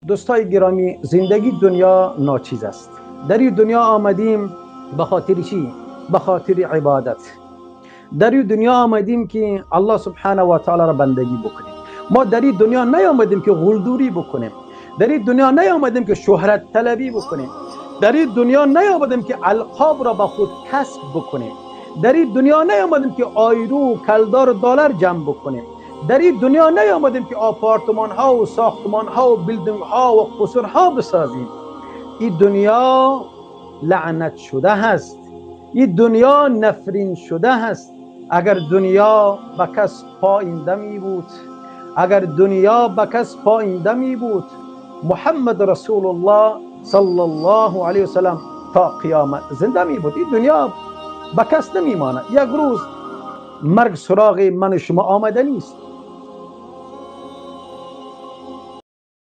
دوستای گرامی، زندگی دنیا ناچیز است. در این دنیا آمدیم به خاطر چی؟ به خاطر عبادت. در این دنیا آمدیم که الله سبحانه و تعالی را بندگی بکنیم. ما در این دنیا نیامدیم که غلدوری بکنیم. در این دنیا نیامدیم که شهرت طلبی بکنیم. در این دنیا نیامدیم که القاب را به خود کسب بکنیم. در این دنیا نیامدیم که آیرو، کلدار و دلار جمع بکنیم. در این دنیا نیامدیم که آپارتمان ها و ساختمان ها و building ها و قصر ها بسازیم. این دنیا لعنت شده هست، این دنیا نفرین شده هست. اگر دنیا به کس پاینده می بود، اگر دنیا به کس پاینده می بود، محمد رسول الله صلی الله علیه وسلم تا قیامت زنده می بود. این دنیا به کس نمی ماند. یک روز مرگ سراغ من و شما آمده نیست.